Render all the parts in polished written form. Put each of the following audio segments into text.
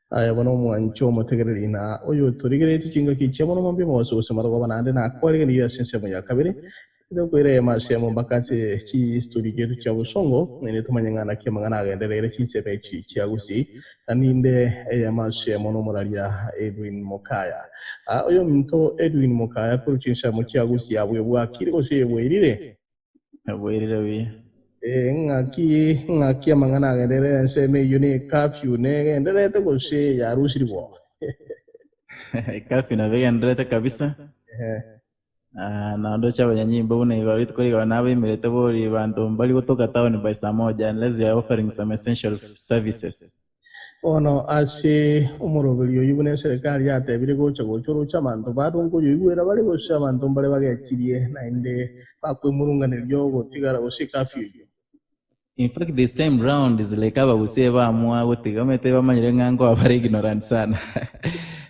Aye bono omwanche omotegereri, na oyotorigereretie chingaki chia bono mambia omobaso gose marogoba, naende nakwarigereire ase ensemo ya kabere, tokoira eyemo ase eyemo mpaka ase chistory chiaito chia bosongo, naende tomanye ng'a naki amang'ana agendereire chinsemo echi chia Gusii. Na ninde eyemo ase eyemo nomoraria Edwin Mokaya. Oyominto Edwin Mokaya korwa chinsemo chia Gusii abwe bwakire gose bwairire? Bwairire buya. Ee, ng'aki, ng'aki amang'ana agenderere ensemo eyio ne curfew negendererete gose yarusirigwe? Curfew nabo egendererete kabisa. Ehe. Ah, na ndoche abanyanyimbo buna igoro rituko rigoro nabaimerete bori banto mbari gotoka town by saa moja unless you are offering some essential services. Bono ase omoroberio oyio buna eserekari yatebire gocha gocha oroche abanto bado nkoyoigwera bare gose abanto mbare bagechirie naende bakwemurunganeria ogotigara gose ecurfew eyio. In fact this time round is like abagusii baamua gotiga omanyete bamanyire ng'a nkoba bare ignorant sana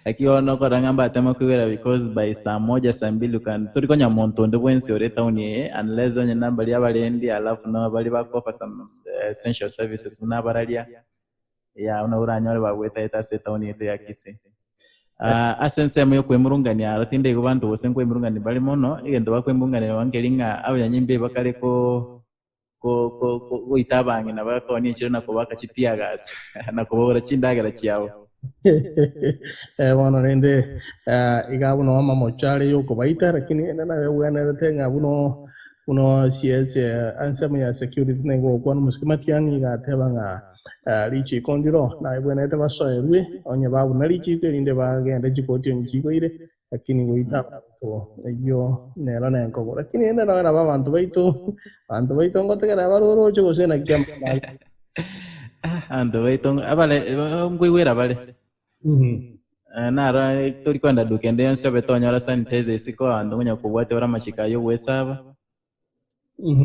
lakini bono okorora ng'a mbatema koigwera because by saa moja saa mbili you can tori konya monto onde bwensi ore etown eye unless onye na baria abarendi alafu na baria bako offer some essential services buna abararia Yeah, buna oranyore bagwetaete ase etaoni yaito ya Kisii. Ah, ase ensemo y'okwemurungania aro tindaigo banto gose nkwemurungania bare mono, egento bakwemurunganera nkeri ng'a abanyanyimbo bakare ko ko ko ko- goita abang'ina bakoonia echiro na kobaka chitear gas na kobabora chindagera chiabo. Eh, bono rende eh, iga buna amamocho are yokobaita lakini ende nayo ebwenerete ng'a buna Buna CS ensemo ya security nigo gokwana omosike Matiang'i iga ateba ng'a richiko ndiro naebwenerete basoerwe onye babuna richiko erinde bagende chikoti onye chigoire lakini goita abanto eyio nero nenkobo lakini rende nonya nabo abanto baito abanto baito ngotegerera bare oroche gose naki amang'ana are. Abanto baito abare nkoigwera bare. Naro tori kogenda duka ende yonsi obe tonyora sanitizer isiko abanto nkonya kobwatia bare amachiko ayio ogwesaba.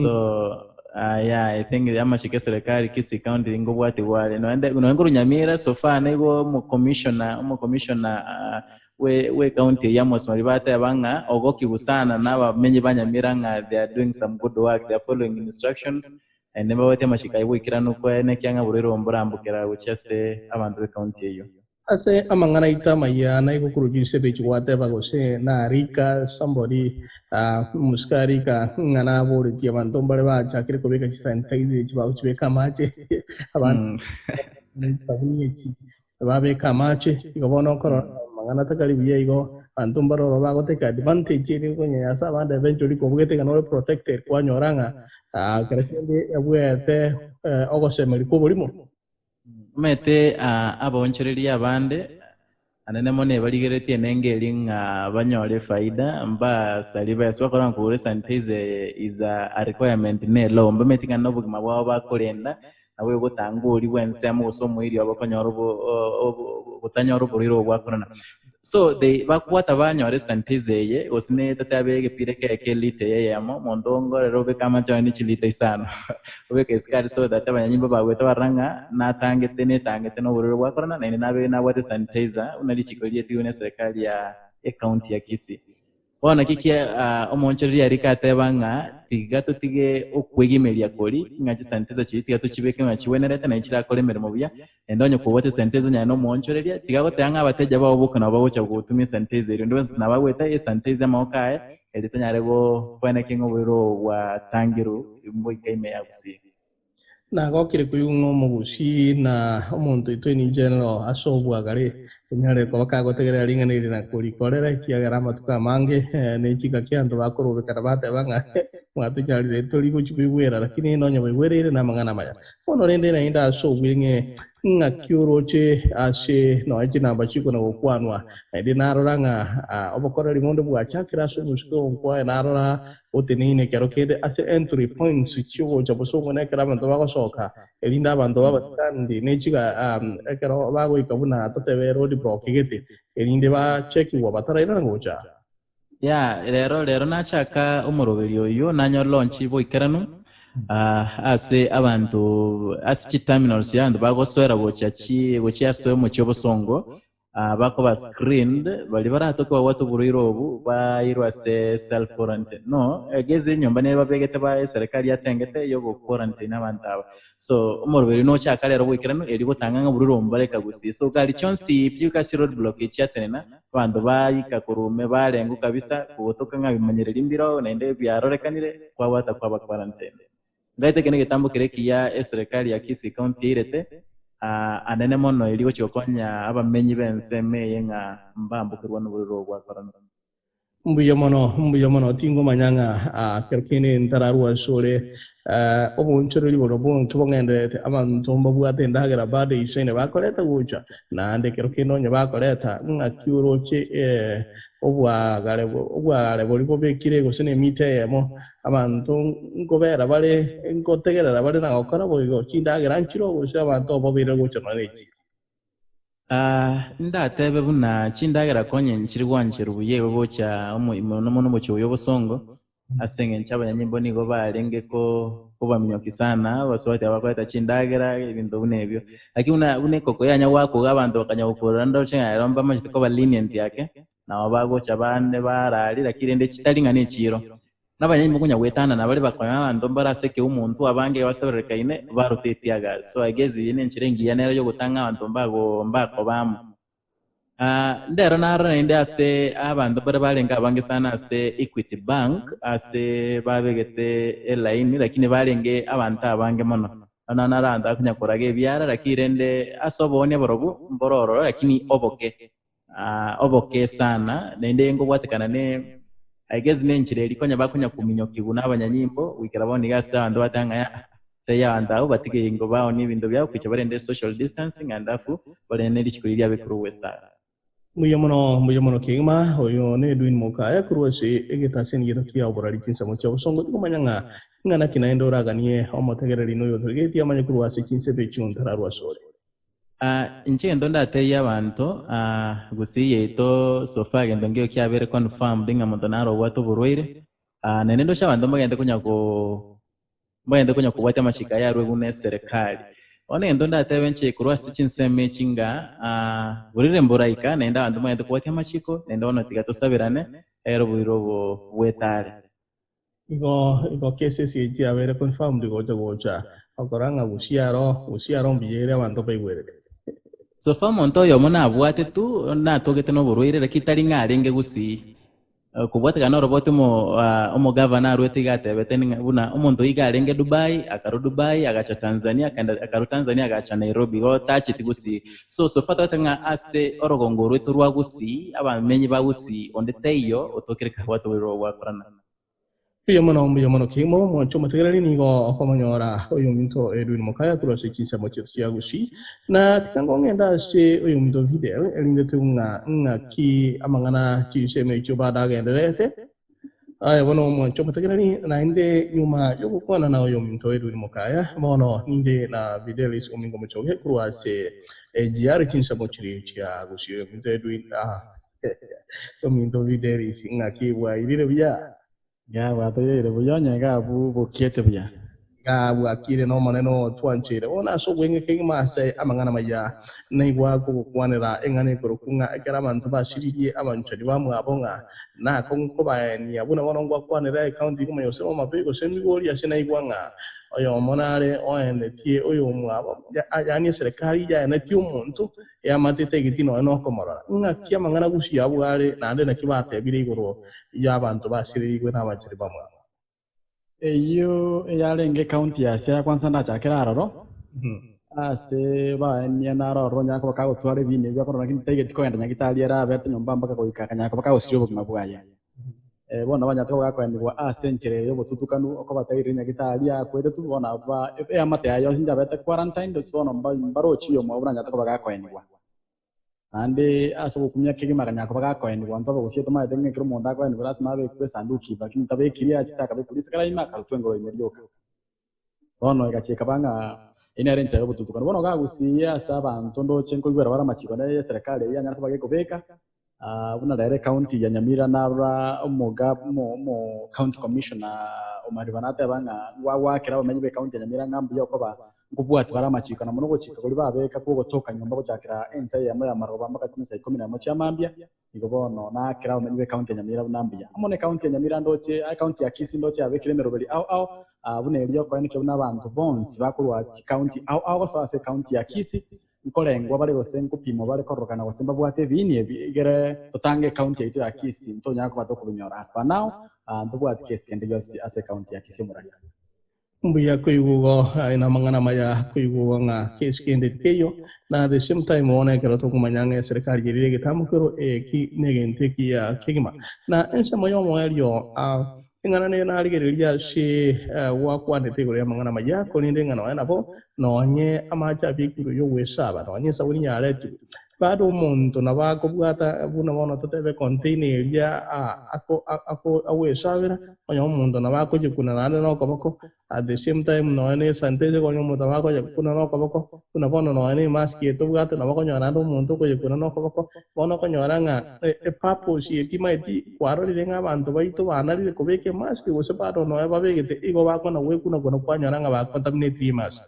So yeah I think amachiko eserekari Kisii county nkobwatigwa are. Nonya nonya nkorwa Nyamira so far nigo omo commissioner omo commissioner bwe bwe county eyio Amos Mariba ateba ng'a ogokigwa sana na abamenyi ba Nyamira ng'a they are doing some good work, they are following instructions Naende mbabwate amachiko aye goikeranu kwaye, na ekiagera borwaire obo mborambokera gochia ase abanto b'ekaunti eyio. Ase amang'ana aito amayia naigo korwa chinse echi gwateba gose narika somebody omosike arika ng'a naboretie abanto mbare bachakire kobeka chisanitizer echi bagochibeka amache abanto chisabuni echi babeka amache igo bono okorora amang'ana takari buya igo abanto mbare oro bagotake advantage eri okonyanyasa abande eventually kobugete ng'a nore protected kwanyora ng'a kero kende ebwete ogosemeria kwa oborimo. Omanyete abaonchoreria abande anene mono ebarigeretie enengo eria ng'a banyore efaida mbasari besa bakora ng'a kogora esanitizer eye is a requirement ne elaw mbamanyeti ng'a nobogima bwabo bakorenda Nabo egotanga oria bw'ensemo gose omoiri obo konyora gotanyora oborwaire obo bwa korona. So they bakobwata banyora esanitizer eye gose ne totebe egepira ekeye kia elita eye eyemo, omonto ongorere obeke amache onye ne chilita isano obeke esukari so that abanyanyimbo bagoeta barora ng'a natangete netangete na oborwaire bwa korona naende nabe nabwate sanitizer buna richiko rietigwe na eserekari ya ecounty ya Kisii. Bono naki ki omoonchoreria arika ateba ng'a tiga totige okwegimeria koria, ng'a chisanitizer chiria tiga tochibeke ng'a chigwenerete naende chirakore emeremo buya, naende onye kobwate esanitizer onyare na omoonchoreria, tiga goteba ng'a abateja bao boka nabo bagocha gotumia esanitizer eria, onde bwensi nabo agoeta esanitizer amaboko aye, erio tonyare koenekia ng'a oborwaire obo bwatangirwe mboika ime ya Gusii. Nagokire koigwa ng'a omogusii na omonto oito in general ase obwagare onyare koba kagotegerera ring'ana eri na korikorera ekiagera amatuko amange ne chingaki abanto bakorobekana bateba ng'a mwatonyarire tori gochia koigwera lakini nonya baigwereire namang'ana amaya. Bono rende naende ase obweng'e ng'aki oroche ase nonya chinamba chikona gokwanwa naende narora ng'a obokoreri bonde bwachakire ase omosike onkwaye narora Oteneine ekero kende ase entry points chi'ogocha bosongo na ekero abanto bagosoka, erinde abanto babasikandi ne chiga ekero bagoika buna totebe road block gete, erinde bachekigwa batarairana gocha. Yeah, rero rero nachaka omoroberio oyio nanyore launch boikeranu ase abanto ase chiterminals chiria abanto bagosoera gocha chi gochia ase omochie obosongo. Bakoba screened, baria baratoke babwate oborwaire obu bairwe ase self quarantine. No, egezi enyomba nere babegete ba eserekari yatengete yogo quarantine abanto aba. So, omoroberi nochaka rero boikeranu erio gotanga ng'a oborwaire obo mbareka gusii. So gari chionsi pi ase road block echi chiatenena, abanto baika korwa ime barengwa kabisa kogotoka ng'a bimanyereri mbiroo naende biarorekanire kwabwata kwaba quarantine. Ngaete eke negetambo keria ekiya eserekari ya Kisii County yairete anene mono erio gochia gokonya abamenyi b'ensemo eye ng'a mbambokerwa nobororo obo bwa korona. Mbuya mono, mbuya mono, tingomanya ng'a kero kende ntararue asore obonchoreri boria bonke bong'endererete, abanto mbabwate endagera bado eisaine bakoreta gocha, naende kero kende onye bakoreta, ng'aki oroche obwagare obwagare boria bobekire gose nemita eyemo, Abanto nkobera bare, nkotegerera bare na gokora boigo, chindagera nchire gose abanto obobeire gocha nonya nechiko. Ndatebe buna chindagera konye nchiri gwancherwa buya igo gocha mono mono omochie oyo obosongo, ase engencho abanyanyimbo nigo barenge kobaminyokia sana, abasubati aba bakoreta chindagera, ebinto buna ebio. Lakini buna buna ekoko yanya goakwa iga abanto bakanya gokurera ndoche ng'a ero mbamanyete koba lenient ake, nabo bagocha bande barari, lakini rende chitari ng'a nechiiro. Nabanyanyimbo konya goetanana bare bakonya abanto mbare ase ekeumuntu abange basebererekaine barute etiagas. So I guess eyio nenchera engiya nero yogotang'a abanto mbago mbakoba amo. Ndero narora naende ase abanto mbare barenge abange sana ase Equity Bank ase babegete elaini lakini barenge abanto abange mono. Bono naro abanto bakonya koraga ebiara lakini rende ase oboonia borobwo mboro ororo lakini oboke. Oboke sana, naende nkobwatekana ne I guess nenchera eria konya bakonya kominyokigwa na abanyanyimbo goikera bono iga ase abanto bateba ng'a yaya taiyo abanto abwo batige ingo baonie ebinto biabo goicha barende social distancing and alafu barende ne richiko riria riabekerwe ogwesara. Mbuya mono, mbuya mono kegima. Oyo ne Edwin Mokaya korwa ase egetaseni gieto kia oborari chinsemo chia bosongo. Tikomanya ng'a ing'ana ki naende oraganie omotegereri noyo otorigetie amanye korwa ase chinsebe echio ntararwe asore. Inche egento ndatebie abanto, gusii yaito so far egento nkeiyo kiabeire confirmed ng'a monto nare obwate oborwaire, naende ndoche abanto mbagende konya ko mbagende konya kobwatia amachiko aya arwe buna eserekari. Bono egento ndatebe inche korwa ase chinsemo echi ng'a borire mboraika naende abanto mbagende kobwatia amachiko naende bono tiga tosaberane ekero oborwaire obo bwetare. Igo igo cases echi chiabeire confirmed gocha gocha okora ng'a gusii aro gusii aro mbuya ere abanto baigwerete. So far omonto oyomo nabwate tu natogete noborwaire lakini tari ng'a arenge gusii. Kobwatekana noroboti omo omogavana arwete iga atebete ng'a buna omonto oyo iga arenge Dubai akarwa Dubai agacha Tanzania akaenda akarwa Tanzania agacha Nairobi igo tacheti gusii. So so far tobwate ng'a ase orogongo orwaito rwa Gusii, abamenyi ba Gusii, onde taiyo otokire kabwate oborwaire obo bwa korona. Mbuya mono, mbuya mono kegima, omwanche omotegereri nigo okomonyora oyominto Edwin Mokaya korwa ase chinsemo chiaito chia Gusii. Na tiga ngong'ende ase oyominto Fidel, erinde toigwe ng'a ng'aki amang'ana chinsemo echio bado agendererete. Aye bono omwanche omotegereri, naende nyuma y'ogokwana na oyominto Edwin Mokaya, bono ninde na Fidelis Omingo Mochoge korwa ase AGR chinsemo chiria chia Gusii. Oyominto Edwin, ah, ominto Fidelis, ng'aki bwairire buya? Iga bwatoyeire buya onye iga abwo bokiete buya. Iga bwakire n'Omonene otwancheire bono ase obweng'e kegima ase amang'ana maya. Naigwa kogokwanera eng'ana ekorokwa ng'a ekero abanto basiririe abanchani bamwabo ng'a nakong'u kobaenia buna bono ngwakwanera ecounty igoma yose Homa Bay gose Migori ase naigwa ng'a oyomo nare oenetie oyomwabo yaani eserekari yaenetie omonto eamate etageti nonya nokomorora. Ng'aki amang'ana gusii abwo are naende naki batebire igoro y'abanto basirerigwe nabanchani bamwabo. Eyio eyarenge ekaunti ya Siaya kwansa ndachakere aroro, ase baenia naro ororo onyare koba kagotwara ebiina ebio akorora lakini taigeti kogenda nyagitari ere abete nyomba mpaka goika akanyara koba kagosiria obogima bwaye. Bono banyarete koba gakoenigwa ase enchera eye y'obotutukanu okobategerera nyagitari akwete tu bono aba eamate yaye yonsi inche abete quarantined bono mbarochi oyomwabo buna anyarete koba gakoenigwa. Naende ase ogokumia kegima akanyara koba gakoenigwa, intwe abagusii tomaete ng'a ekero omonto akoenigwa lasima abekwe esanduki ime, lakini tabekiri achete akabekwa risakara ime akarutwa engoro ime rioka. Bono egachia ekaba ng'a eyio nere enchera y'obotutukanu. Bono gagusii ase abanto ndoche nkoigwera bare amachiko naye y'eserekari eyio yanyara koba gekobeka, buna rero ecounty ya Nyamira narora omoga omo omo county commissioner Omariba nateba ng'a ngwagwakera abamenyi b'ecounty ya Nyamira ng'a mbuya okoba. Nkobwatia bare amachiko, na mono ogochika koria babeka kw'ogotoka nyomba gochakera ensa eyemo y'amarogoba mpaka chinsa ikomi na emo chia mambia, Igo bono naakera abamenyi b'ecounty ya Nyamira buna mbuya. Amo necounty ya Nyamira ndoche, ecounty ya Kisii ndoche yabekire emeroberi ao ao, buna eria okoenekia buna abanto bonsi bakorwa chicounty ao ao gosoa ase ecounty ya Kisii, nkorengwa bare gose nkopimwa bare kororokana gose mbabwate ebiini ebi egere totange ecounty yaito ya Kisii ntonyara koba tokobinyora. As per now, ntobwati case kende gionsi ase ecounty ya Kisii omoragera. Mbuya koigwa igo aye namang'ana amaya koigwa igo ng'a case kende tikeiyo na at the same time bono ekero tokomanya ng'a eserekari yerire egetamokero eki negento ekiya kegima. Na ensemo yomoerio eng'ana neye narigereria ase gwakwanete igoro yamang'ana amaya korende ng'a nonya nabo nonye amache abekirwe yogoesaba nonye esabuni yaretirwe Bado omonto nabo akobwata buna bono totebe container eria agoesabera, onye omonto nabo akoyekuna naende nokoboko, at the same time nonya ne sanitizer onye omonto nabo akoyekuna nokoboko, buna bono nonya ne emask eye tobwate nabo okonyora naende omonto okoyekuna nokoboko, bono okonyora ng'a epurpose eye timaeti kwarorire ng'a abanto baito banarire kobeka emask gose bado nonya babegete igo bakona gwekuna kuna kwanyora ng'a bacontaminatire emask.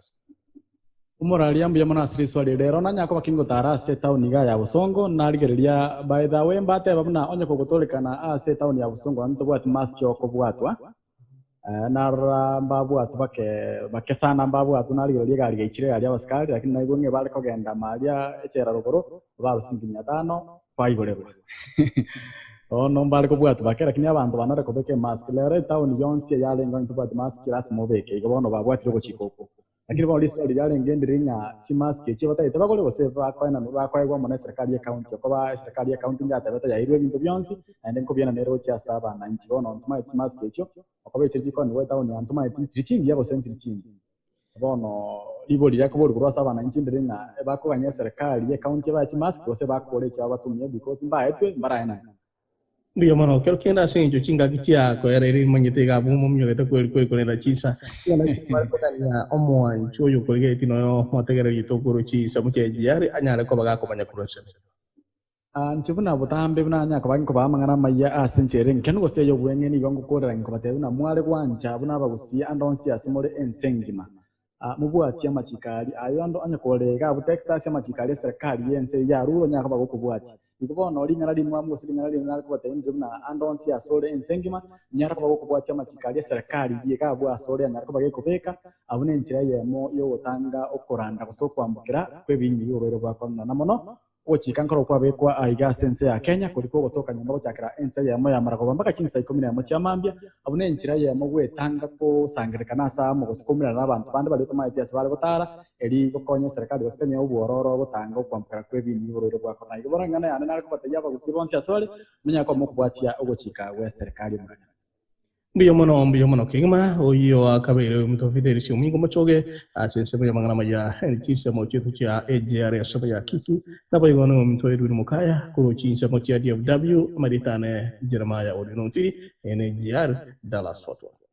Omoraria mbuya mono ase riswali eri. Rero nanyare koba kingotara ase etaoni iga ya Bosongo, narigereria by the way mbateba buna onye kogotorekana ase etaoni ya Bosongo naende tobwati mask okobwatwa, narora mbabwatwa bake bake sana mbabwatwa narigereria egari gaichire egari ya abasikari lakini naigwe ng'a ebare kogenda maria echela rogoro barusia mia tano kwaigorerwa. Bono mbare kobwatwa bake lakini abanto banare kobeka emask. Rero etaoni yonsi eyarenge onye tobwati mask lasima obeke igo bono babwatire ogochika okwo. Lakini bono riswali riarenge ndiri ng'a chimask echi batagete bagore gose bakoenanwa bakoegwa amo neserikari y'ecounty okoba eserikari y'ecounty njatebete yairwe ebinto bionsi naende nkobienana ere gochia ase abananchi bono ntomaeti chimask echio okoba echio chikoenigwa etown aa ntomaeti nchiri chingiya gose nchiri chimbe. Bono ribori riakoborwa korwa ase abananchi ndiri ng'a ebakoganya eserikari y'ecounty ebae chimask gose bakogora echiabo batumie because mbaetwe mbaraenane. Mbuya mono kero kende ase engencho chingaki chiakoera ere imanyete iga abwo mominyogete kweri kweri korenda chinsa. Iga naki tware kogania omwancho oyo okorigeretie noyo motegereri oito korwa chinsa mochie GR anyare koba gakomanya korwa ensemo. Inche buna botambe buna nanyare koba nkobaa amang'ana amaya ase enchera ere enkendu gose ey'obweng'e nigo ngokoorera nkobatebia buna mware gwancha buna abagusii ande onsi ase more ense engima. Mobwatie amachiko aria, aye onde onye kore iga abwo Texas, amachiko aria eserekari y'ense eyio yarure onyare koba gokobwatia. Igo bono ring'ana rimwamu gose ring'ana rinene nare kobatebia ndire buna ande onsi asore ense engima, nyare koba gokobwatia amachiko aria eserekari eyio iga abwo asore anyare koba gekobeka, abwo nenchera eyemo yogotanga okoranda gose okoambokera kw'ebinyinyi bi'oborwaire bwa korona. Na mono Ogochika nkoro kwabekwa aiga ase ense ya Kenya, korikwa ogotoka nyomba gochakera ensa eyemo ya maragoba mpaka chinsa ikomi na emo chia mambia, abwo nenchera eyemo gwetanga gosangererekana ase aamo gose koumerana nabanto bande baria otomaeti ase bare gotara, eri gokonya eserekari gose konyea obwororo gotanga okwambokera kw'ebinto bi'oborwaire bwa korona. Igo bono eng'ana yane nare kobatebia abagusii bonsi ase bare, monyare koba mokobwatia ogochika gw'eserekari omoragera. Mbuya mono, mbuya mono kegima, oyio akabeire omonto Fidelis Omingo Mochoge ase ensemo y'amang'ana amaya chinsemo chiaito chia AJR ensemo ya Kisii, naboigo nomonto Edwin Mukaya korwa chinsemo chia DFW, amarieta ane Jeremiah Odino Ntiri, NAGR, Dallas Fort Worth.